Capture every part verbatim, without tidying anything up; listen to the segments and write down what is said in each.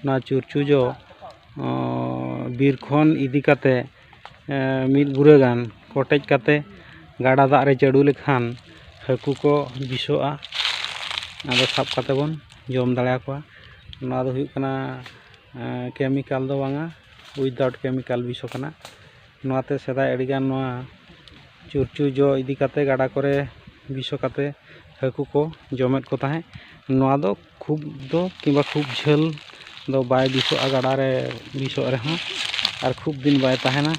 ᱚᱱᱟ ᱪᱩᱨᱪᱩ ᱡᱚ ᱚ, ᱵᱤᱨ ᱠᱷᱚᱱ ᱤᱫᱤ ᱠᱟᱛᱮ ᱮ, ᱢᱤᱫ ᱵᱩᱨᱟᱹ ᱜᱟᱱ ᱠᱚᱴᱮᱡ ᱠᱟᱛᱮ ᱜᱟᱰᱟ ᱫᱟᱜ ᱨᱮ ᱪᱟᱹᱰᱩ ᱞᱮᱠᱷᱟᱱ ᱦᱟᱹᱠᱩ ᱠᱚ ᱵᱤᱥᱚᱜᱼᱟ᱾ ᱟᱫᱚ ᱥᱟᱵ ᱠᱟᱛᱮ ᱵᱚᱱ ᱡᱚᱢ ᱫᱟᱲᱮᱭᱟᱠᱚᱣᱟ᱾ ᱱᱚᱣᱟ ᱫᱚ ᱦᱩᱭᱩᱜ ᱠᱟᱱᱟ ᱮ, ᱠᱮᱢᱤᱠᱟᱞ ᱫᱚ ᱵᱟᱝᱟ, ᱩᱭᱤᱫᱟᱣᱩᱴ ᱠᱮᱢᱤᱠᱟᱞ ᱵᱤᱥ ᱠᱟᱱᱟ᱾ ᱱᱚᱣᱟᱛᱮ ᱥᱮᱫᱟᱭ ᱟᱹᱰᱤᱜᱟᱱ ᱱᱚᱣᱟ ᱪᱩᱨᱪᱩ ᱡᱚ ᱤᱫᱤ ᱠᱟᱛᱮ ᱜᱟᱰᱟ ᱠᱚᱨᱮ ᱵᱤᱥᱚ ᱠᱟᱛᱮ ᱦᱟᱹᱠᱩ ᱠᱚ ᱡᱚᱢᱮᱫ ᱠᱚ ᱛᱟᱦᱮᱸᱫ᱾ ᱱᱚᱣᱟ ᱫᱚ ᱠᱷᱩᱵ ᱫᱚ ᱠᱤᱝᱵᱟ ᱠᱷᱩᱵ ᱡᱷᱟᱹᱞ ᱫᱚ ᱵᱟᱭ ᱵᱤᱥᱚᱜᱼᱟ ᱜᱟᱰᱟ ᱨᱮ ᱵᱤᱥᱚᱜ ᱨᱮᱦᱚᱸ, ᱟᱨ ᱠᱷᱩᱵ ᱫᱤᱱ ᱵᱟᱭ ᱛᱟᱦᱮᱱᱟ,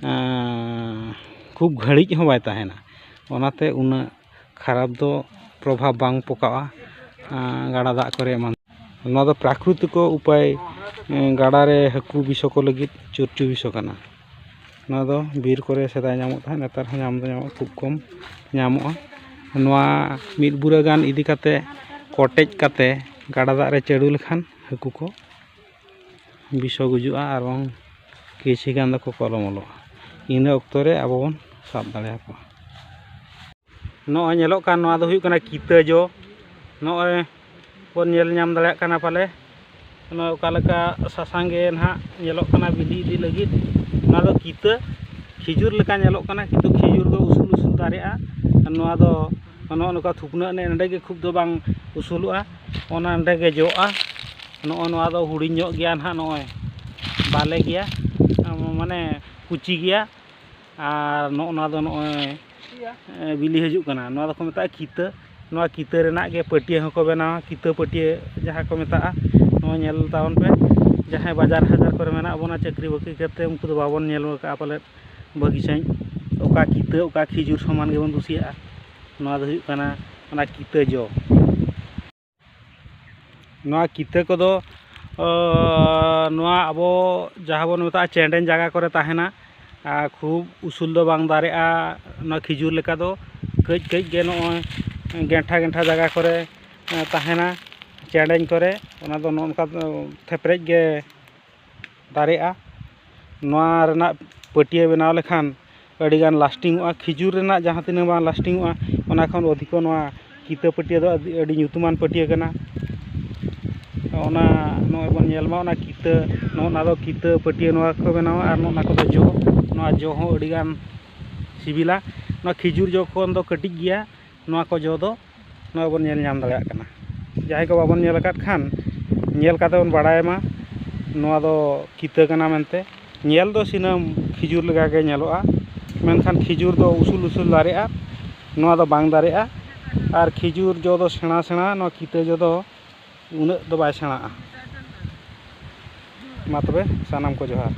ᱟᱸ, ᱠᱷᱩᱵ ᱜᱷᱟᱹᱲᱤᱡ ᱦᱚᱸ ᱵᱟᱭ ᱛᱟᱦᱮᱱᱟ᱾ ᱚᱱᱟᱛᱮ ᱩᱱᱟᱹᱜ ᱠᱷᱟᱨᱟᱯ ᱫᱚ ᱯᱨᱚᱵᱷᱟᱵᱽ ᱵᱟᱝ ᱯᱚᱠᱟᱜᱼᱟ, ᱟᱸ, ᱜᱟᱰᱟ ᱫᱟᱜ ᱠᱚᱨᱮ ᱮᱢᱟᱱ᱾ ᱱᱚᱣᱟ ᱫᱚ ᱯᱨᱟᱠᱨᱤᱛᱤᱠᱚ ᱩᱯᱟᱭ, ᱮᱸ, ᱜᱟᱰᱟ ᱨᱮ ᱦᱟᱹᱠᱩ ᱵᱤᱥᱚ ᱠᱚ ᱞᱟᱹᱜᱤᱫ ᱪᱩᱨᱪᱩ ᱵᱤᱥᱚ ᱠᱟᱱᱟ᱾ ᱱᱚᱣᱟ ᱫᱚ ᱵᱤᱨ ᱠᱚᱨᱮ ᱥᱮᱫᱟᱭ ᱧᱟᱢᱚᱜ ᱛᱟᱦᱮᱸᱫ, ᱱᱮᱛᱟᱨ ᱦᱚᱸ ᱧᱟᱢ ᱫᱚ ᱧᱟᱢᱚᱜᱼᱟ, ᱠᱷᱩᱵ ᱠᱚᱢ ᱧᱟᱢᱚᱜᱼᱟ᱾ ᱱᱚᱣᱟ ᱢᱤᱫ ᱵᱩᱨᱟᱹ ᱜᱟᱱ ᱤᱫᱤ ᱠᱟᱛᱮ ᱠᱚᱴᱮᱡ ᱠᱟᱛᱮ ᱜᱟᱰᱟ ᱫᱟᱜ ᱨᱮ ᱪᱟᱹᱰᱩ ᱞᱮᱠᱷᱟᱱ ᱦᱟᱹᱠᱩ ᱠᱚ ᱵᱤᱥᱚ ᱜᱩᱡᱩᱜᱼᱟ ᱟᱨ ᱵᱟᱝ ᱠᱤᱪᱷᱤ ᱜᱟᱱ ᱫᱚᱠᱚ ᱠᱚᱞᱚᱢᱚᱞᱚᱜᱼᱟ᱾ ᱤᱱᱟᱹ ᱚᱠᱛᱚ ᱨᱮ ᱟᱵᱚ ᱵᱚᱱ ᱥᱟᱵ ᱫᱟᱲᱮᱭᱟᱠᱚᱣᱟ᱾ ᱱᱚᱜᱼᱚᱭ ᱧᱮᱞᱚᱜ ᱠᱟᱱ ᱱᱚᱣᱟ ᱫᱚ ᱦᱩᱭᱩᱜ ᱠᱟᱱᱟ ᱠᱤᱛᱟᱹ ᱡᱚ᱾ ᱱᱚᱜᱼᱚᱭ ᱵᱚᱱ ᱧᱮᱞ ᱧᱟᱢ ᱫᱟᱲᱮᱭᱟᱜ ᱠᱟᱱᱟ ᱯᱟᱞᱮ, ᱱᱚᱜᱼᱚᱭ ᱚᱠᱟ ᱞᱮᱠᱟ ᱥᱟᱥᱟᱝ ᱜᱮ ᱱᱟᱦᱟᱜ ᱧᱮᱞᱚᱜ ᱠᱟᱱᱟ ᱵᱤᱞᱤ ᱤᱫᱤ ᱞᱟᱹᱜᱤᱫ᱾ ᱱᱚᱣᱟ ᱫᱚ ᱠᱤᱛᱟᱹ, ᱠᱷᱤᱡᱩᱨ ᱞᱮᱠᱟ ᱧᱮᱞᱚᱜ ᱠᱟᱱᱟ, ᱠᱤᱱᱛᱩ ᱠᱷᱤᱡᱩᱨ ᱫᱚ ᱩᱥᱩᱞ ᱩᱥᱩᱞ ᱫᱟᱨᱮᱜᱼᱟ᱾ ᱱᱚᱣᱟ ᱫᱚ ᱱᱚᱜᱼᱚ ᱱᱚᱝᱠᱟ ᱛᱷᱩᱯᱱᱟᱹᱜ ᱱᱮ ᱱᱚᱸᱰᱮ ᱜᱮ ᱠᱷᱩᱵ ᱫᱚ ᱵᱟᱝ ᱩᱥᱩᱞᱚᱜᱼᱟ, ᱚᱱᱟ ᱱᱚᱸᱰᱮ ᱜᱮ ᱡᱚᱜᱼᱟ᱾ ᱱᱚᱜᱼᱚ ᱱᱚᱣᱟ ᱫᱚ ᱦᱩᱰᱤᱧ ᱧᱚᱜ ᱜᱮᱭᱟ ᱱᱟᱦᱟᱜ, ᱱᱚᱜᱼᱚᱭ ᱵᱟᱞᱮ ᱜᱮᱭᱟ, ᱢᱟᱱᱮ ᱠᱩᱪᱤ ᱜᱮᱭᱟ᱾ ᱟᱨ ᱱᱚᱜᱼᱚ ᱱᱚᱣᱟ ᱫᱚ ᱱᱚᱜᱼᱚᱭ, ᱮ, ᱵᱤᱞᱤ ᱦᱤᱡᱩᱜ ᱠᱟᱱᱟ᱾ ᱱᱚᱣᱟ ᱫᱚᱠᱚ ᱢᱮᱛᱟᱜᱼᱟ ᱠᱤᱛᱟᱹ᱾ ᱱᱚᱣᱟ ᱠᱤᱛᱟᱹ ᱨᱮᱱᱟᱜ ᱜᱮ ᱯᱟᱹᱴᱭᱟᱹ ᱦᱚᱸᱠᱚ ᱵᱮᱱᱟᱣᱟ, ᱠᱤᱛᱟᱹ ᱯᱟᱹᱴᱭᱟᱹ ᱡᱟᱦᱟᱸ ᱠᱚ ᱢᱮᱛᱟᱜᱼᱟ᱾ ᱱᱚᱣᱟ ᱧᱮᱞ ᱛᱟᱵᱚᱱ ᱯᱮ, ᱡᱟᱦᱟᱸᱭ ᱵᱟᱡᱟᱨ ᱦᱟᱡᱟᱨ ᱠᱚᱨᱮ ᱢᱮᱱᱟᱜ ᱵᱚᱱᱟ ᱪᱟᱹᱠᱨᱤ ᱵᱟᱹᱠᱨᱤ ᱠᱟᱛᱮ, ᱩᱱᱠᱩ ᱫᱚ ᱵᱟᱵᱚᱱ ᱧᱮᱞ ᱟᱠᱟᱫᱼᱟ ᱯᱟᱞᱮᱫ ᱵᱷᱟᱹᱜᱤ ᱥᱟᱺᱦᱤᱡ᱾ ᱚᱠᱟ ᱠᱤᱛᱟᱹ, ᱚᱠᱟ ᱠᱷᱤᱡᱩᱨ ᱥᱚᱢᱟᱱ ᱜᱮᱵᱚᱱ ᱠᱩᱥᱤᱭᱟᱜᱼᱟ᱾ ᱱᱚᱣᱟ ᱫᱚ ᱦᱩᱭᱩᱜ ᱠᱟᱱᱟ ᱚᱱᱟ ᱠᱤᱛᱟᱹ ᱡᱚ᱾ ᱱᱚᱣᱟ ᱠᱤᱛᱟᱹ ᱠᱚᱫᱚ, ᱚ, ᱱᱚᱣᱟ ᱟᱵᱚ ᱡᱟᱦᱟᱸ ᱵᱚᱱ ᱢᱮᱛᱟᱜᱼᱟ ᱪᱮᱸᱰᱮᱧ ᱡᱟᱭᱜᱟ ᱠᱚᱨᱮ ᱛᱟᱦᱮᱱᱟ, ᱟᱨ ᱠᱷᱩᱵ ᱩᱥᱩᱞ ᱫᱚ ᱵᱟᱝ ᱫᱟᱨᱮᱜᱼᱟ᱾ ᱱᱚᱣᱟ ᱠᱷᱤᱡᱩᱨ ᱞᱮᱠᱟ ᱫᱚ ᱠᱟᱹᱡ ᱠᱟᱹᱡ ᱜᱮ ᱱᱚᱜᱼᱚᱭ ᱜᱮᱱᱴᱷᱟ ᱜᱮᱱᱴᱷᱟ ᱡᱟᱭᱜᱟ ᱠᱚᱨᱮ, ᱮ, ᱛᱟᱦᱮᱱᱟ, ᱪᱮᱸᱰᱮᱧ ᱠᱚᱨᱮ᱾ ᱚᱱᱟ ᱫᱚ ᱱᱚᱜᱼᱚ ᱱᱚᱝᱠᱟ ᱛᱷᱮᱯᱨᱮᱡ ᱜᱮ ᱫᱟᱨᱮᱜᱼᱟ᱾ ᱱᱚᱣᱟ ᱨᱮᱱᱟᱜ ᱯᱟᱹᱴᱭᱟᱹ ᱵᱮᱱᱟᱣ ᱞᱮᱠᱷᱟᱱ ᱟᱹᱰᱤᱜᱟᱱ ᱞᱟᱥᱴᱤᱝᱚᱜᱼᱟ᱾ ᱠᱷᱤᱡᱩᱨ ᱨᱮᱱᱟᱜ ᱡᱟᱦᱟᱸ ᱛᱤᱱᱟᱹᱜ ᱵᱟᱝ ᱞᱟᱥᱴᱤᱝᱚᱜᱼᱟ, ᱚᱱᱟ ᱠᱷᱚᱱ ᱚᱫᱷᱤᱠᱚ ᱱᱚᱣᱟ ᱠᱤᱛᱟᱹ ᱯᱟᱹᱴᱭᱟᱹ ᱫᱚ ᱟᱹᱰᱤ, ᱟᱹᱰᱤ ᱧᱩᱛᱩᱢᱟᱱ ᱯᱟᱹᱴᱭᱟᱹ ᱠᱟᱱᱟ᱾ ᱚᱱᱟ ᱱᱚᱜᱼᱚᱭ ᱵᱚᱱ ᱧᱮᱞ ᱢᱟ, ᱚᱱᱟ ᱠᱤᱛᱟᱹ, ᱱᱚᱜᱼᱚ ᱱᱟ ᱫᱚ ᱠᱤᱛᱟᱹ ᱯᱟᱹᱴᱭᱟᱹ, ᱱᱚᱣᱟ ᱠᱚ ᱵᱮᱱᱟᱣᱟ᱾ ᱟᱨ ᱱᱚᱜᱼᱚ ᱱᱟ ᱠᱚᱫᱚ ᱡᱚ, ᱱᱚᱣᱟ ᱡᱚ ᱦᱚᱸ ᱟᱹᱰᱤᱜᱟᱱ ᱥᱤᱵᱤᱞᱟ᱾ ᱱᱚᱣᱟ ᱠᱷᱤᱡᱩᱨ ᱡᱚ ᱠᱷᱚᱱ ᱫᱚ ᱠᱟᱹᱴᱤᱡ ᱜᱮᱭᱟ ᱱᱚᱣᱟ ᱠᱚ ᱡᱚ ᱫᱚ᱾ ᱱᱚᱣᱟ ᱵᱚᱱ ᱧᱮᱞ ᱧᱟᱢ ᱫᱟᱲᱮᱭᱟᱜ ᱠᱟᱱᱟ᱾ ᱡᱟᱦᱟᱸᱭ ᱠᱚ ᱵᱟᱵᱚᱱ ᱧᱮᱞ ᱟᱠᱟᱫ ᱠᱷᱟᱱ, ᱧᱮᱞ ᱠᱟᱛᱮ ᱵᱚᱱ ᱵᱟᱲᱟᱭ ᱢᱟ ᱱᱚᱣᱟ ᱫᱚ ᱠᱤᱛᱟᱹ ᱠᱟᱱᱟ ᱢᱮᱱᱛᱮ᱾ ᱧᱮᱞ ᱫᱚ ᱥᱤᱱᱟᱹᱢ ᱠᱷᱤᱡᱩᱨ ᱞᱮᱠᱟ ᱜᱮ ᱧᱮᱞᱚᱜᱼᱟ, ᱢᱮᱱᱠᱷᱟᱱ ᱠᱷᱤᱡᱩᱨ ᱫᱚ ᱩᱥᱩᱞ ᱩᱥᱩᱞ ᱫᱟᱨᱮᱜᱼᱟ, ᱱᱚᱣᱟ ᱫᱚ ᱵᱟᱝ ᱫᱟᱨᱮᱜᱼᱟ᱾ ᱟᱨ ᱠᱷᱤᱡᱩᱨ ᱡᱚ ᱫᱚ ᱥᱮᱬᱟ ᱥᱮᱬᱟ, ᱱᱚᱣᱟ ᱠᱤᱛᱟᱹ ᱡᱚ ᱫᱚ ᱩᱱᱟᱹᱜ ᱫᱚ ᱵᱟᱭ ᱥᱮᱬᱟᱜᱼᱟ᱾ ᱢᱟ ᱛᱚᱵᱮ ᱥᱟᱱᱟᱢ ᱠᱚ ᱡᱚᱦᱟᱨ᱾